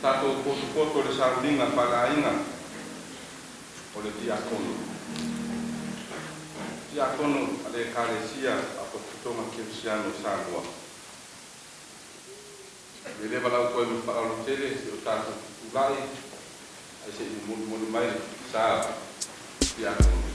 Tatou potopoto i le sauniga faaleaiga o le tiakono. Tiakono a le Ekalesia Faapotopotoga Kerisiano o Samoa. E le valaau atu ai ma le faaaloalo tele seia o tatou tutulai ae se i molimoli mai le sa tiakono.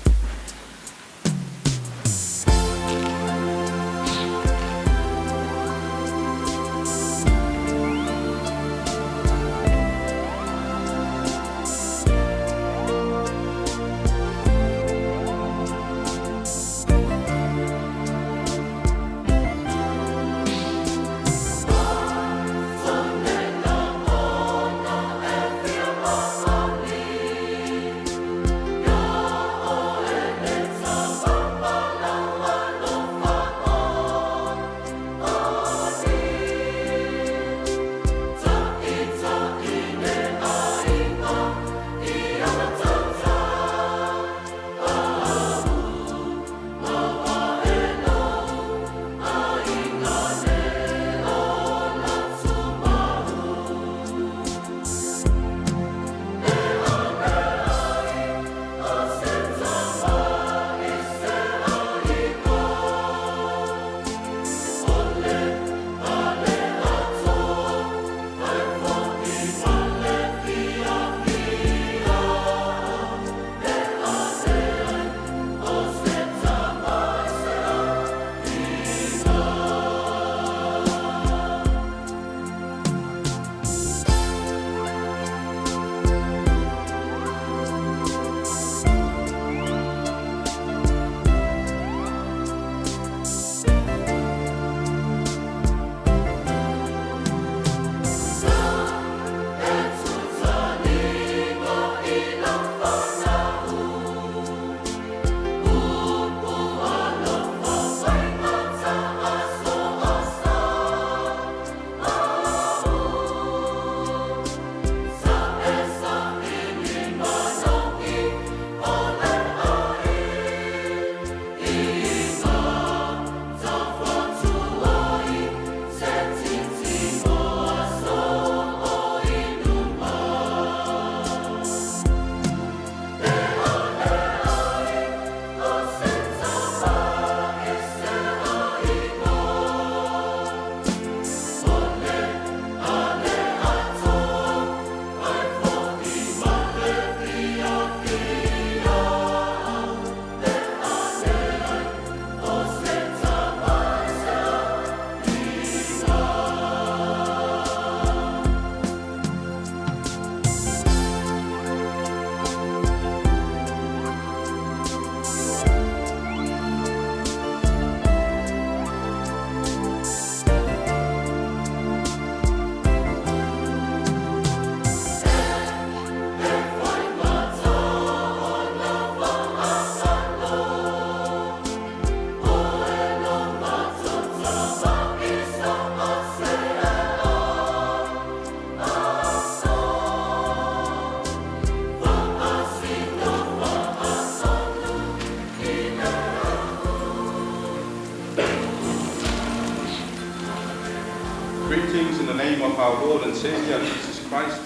Greetings in the name of our Lord and Savior Jesus Christ.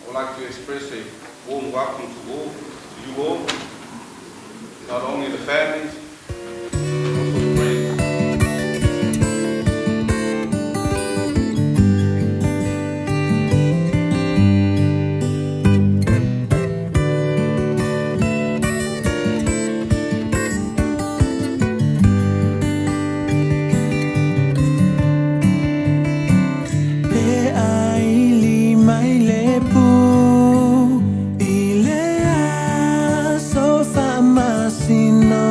I would like to express a warm welcome to all, to you all, not only the families, but also the friends. Pe aili mai le pu i le aso faamasino.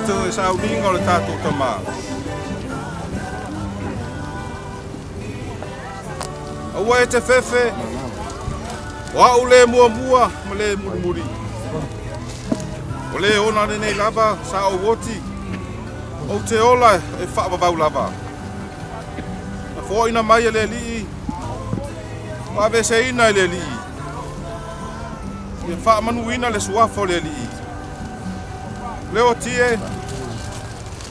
tatou e sauniga o le tatou Tamā. Aua e te fefe, o au le muamua ma le mulimuli. O le ona lenei lava sa ou oti, ou te ola e faavavau lava. Na foaina mai e le Alii, ua aveeseina e le Alii. Ia faamanuina le suafa o le Alii. Leoti e,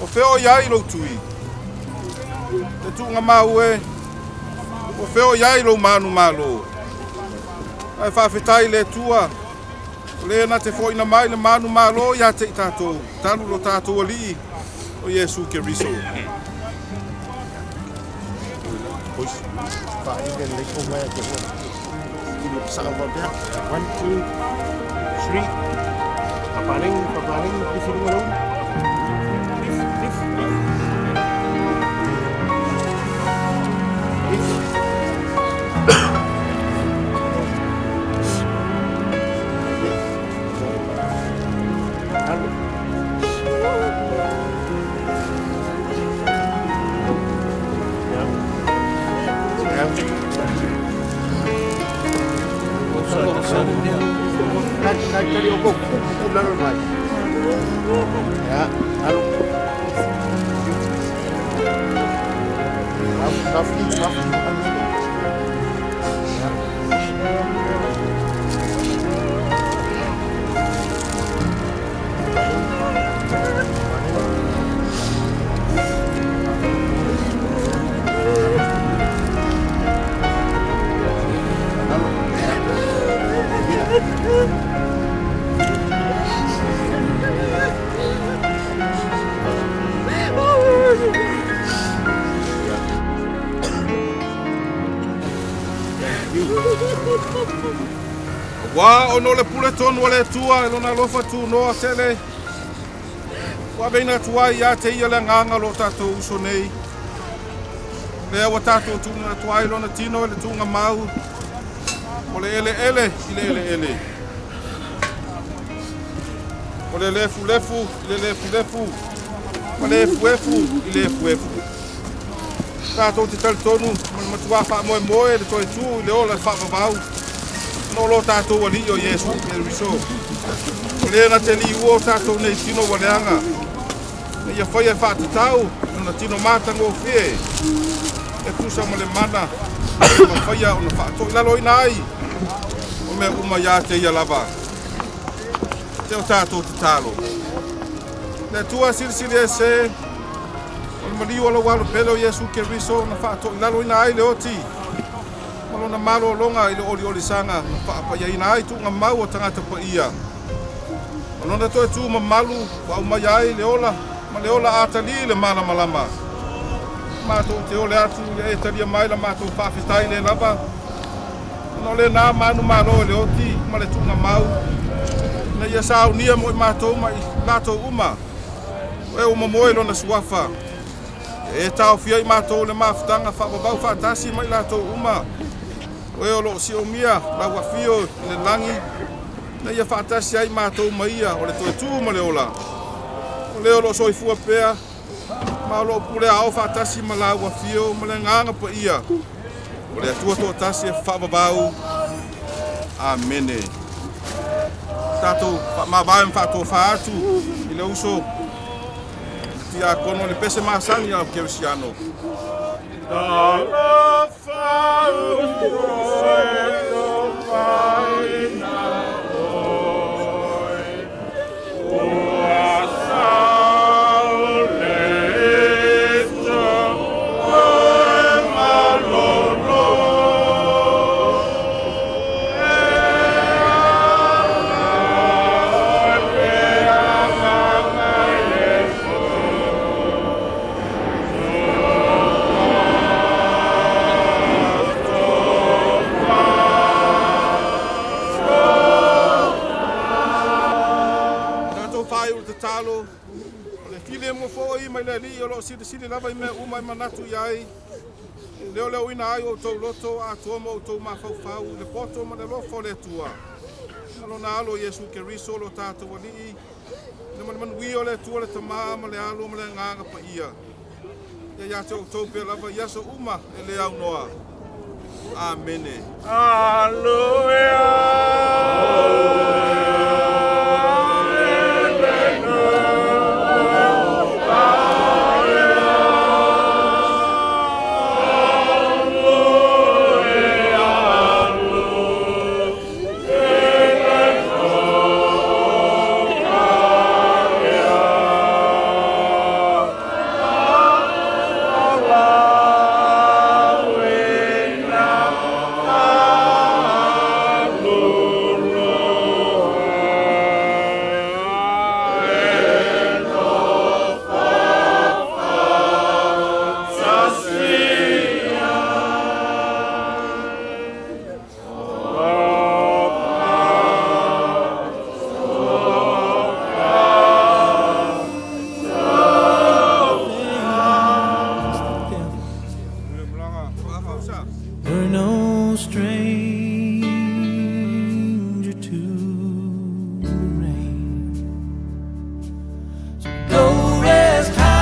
o fea o i ai lou tui? Te tuugamau e, o fea o i ai lou manumalo? Ae faafetai i le Atua, o le na te foaina mai le manumalo ia te i tatou, talu lo tatou Alii, o Iesu Keriso. One, two, three. Papaling, papaling, Lift, lift, lift. Lift. Alu. Ya. Ya. Kali kali oko ku lalo mai. Ya, alu. Kaf, kaf, kaf. Ya. Ua ono le pule tonu o le Atua e lona alofa tunoa tele. Ua aveina atu ai ia te ia le agaga o lo tatou uso nei. Lea ua tatou tuuina atu ai lona tino i le tuugamau o le eleele i le eleele. O le lefulefu i le lefulefu, ma le efuefu i le efuefu. Tatou te talitonu ma le matua faamoemoe le toe tu i le ola e faavavau. No lo tatou Alii o Iesu Keriso. O le na te liua o tatou nei tino ua leaga. Na ia faia e faatatau lona tino matagofie. E tusa ma le mana ma faia ona faatoilaloina ai. O mea uma ia te ia lava. Te o tatou tatalo. Le Atua silisili ese, o le maliu o lau alo pele o Iesu Keriso na faatoilaloina ai le oti. Ma lona malologa i le oliolisaga na faapaiaina ai tuugamau o tagata paia. O lona toe tu mamalu ua aumai ai le ola ma le ola atali le malamalama. Matou te ole atu ia e talia mai la matou faafetai le lava. Ona o lena manumalo e le oti ma le tuugamau. Na ia saunia mo i matou ma i latou uma. O e ua moe lona suafa. E taofia i matou le mafutaga faavavau faatasi ma i latou uma. O e o loo siomia lau afio i le lagi. Na ia faatasi ai matou ma ia o le toe tu ma le ola. O le o loo soifua pea. Ma o loo pule ao faatasi ma lau afio ma le agaga paia. O le Atua toatasi e faavavau. Amene. Tatou faamavae ma faatofā atu i le uso tiakono le pese masani au kerisiano. Tatou faaiu le tatalo, o le filemu foi mai le Alii o loo silisili lava i mea uma e manatu i ai. Leoleoina ai o outou loto atoa ma outou mafaufau i le poto ma le alofa o le Atua. Ma lona alo Iesu Keriso lo tatou Alii. Ina ma le manuia o le Atua le Tama ma le Alo ma le Agaga Paia. Ia ia te outou pea lava i aso uma e le aunoa. Amene. We're no stranger to the rain. So go rest high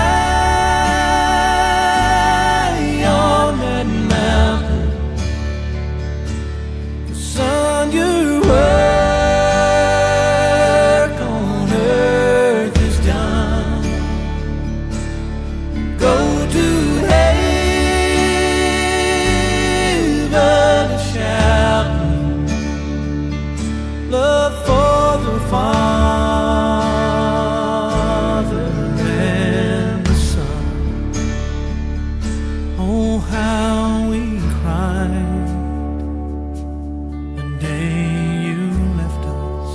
on that mountain. The sun, your work on earth is done. Go to heaven shouting love for the Father and the Son. Oh, how we cried the day you left us.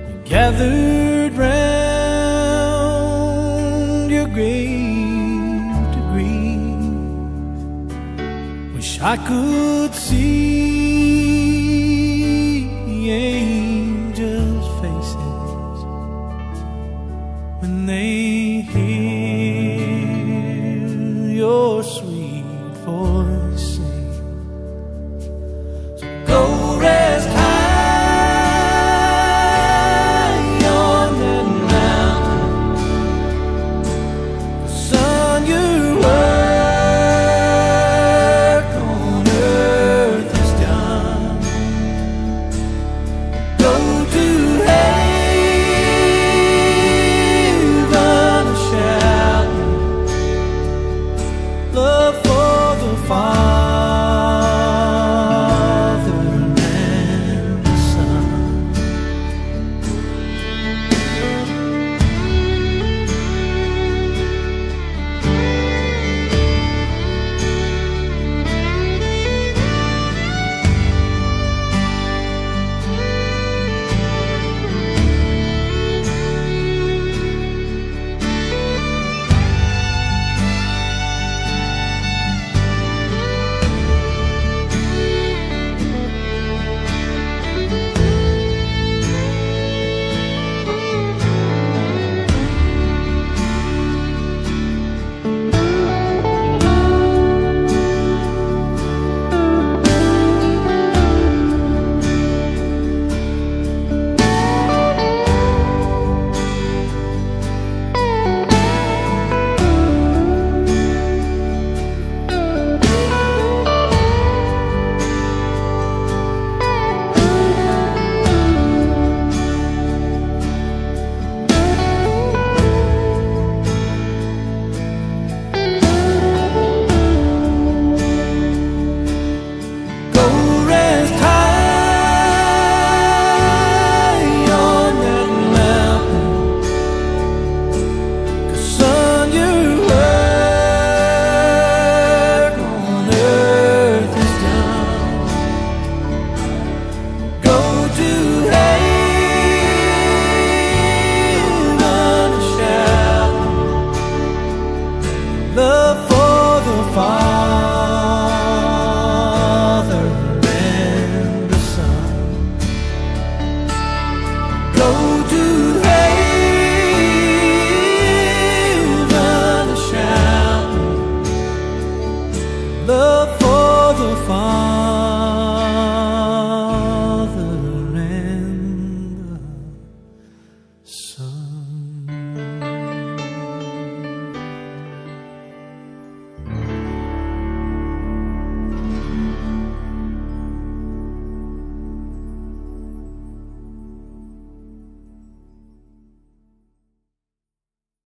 We gathered round your grave to grieve. Wish I could see angels' faces when they hear your sweet.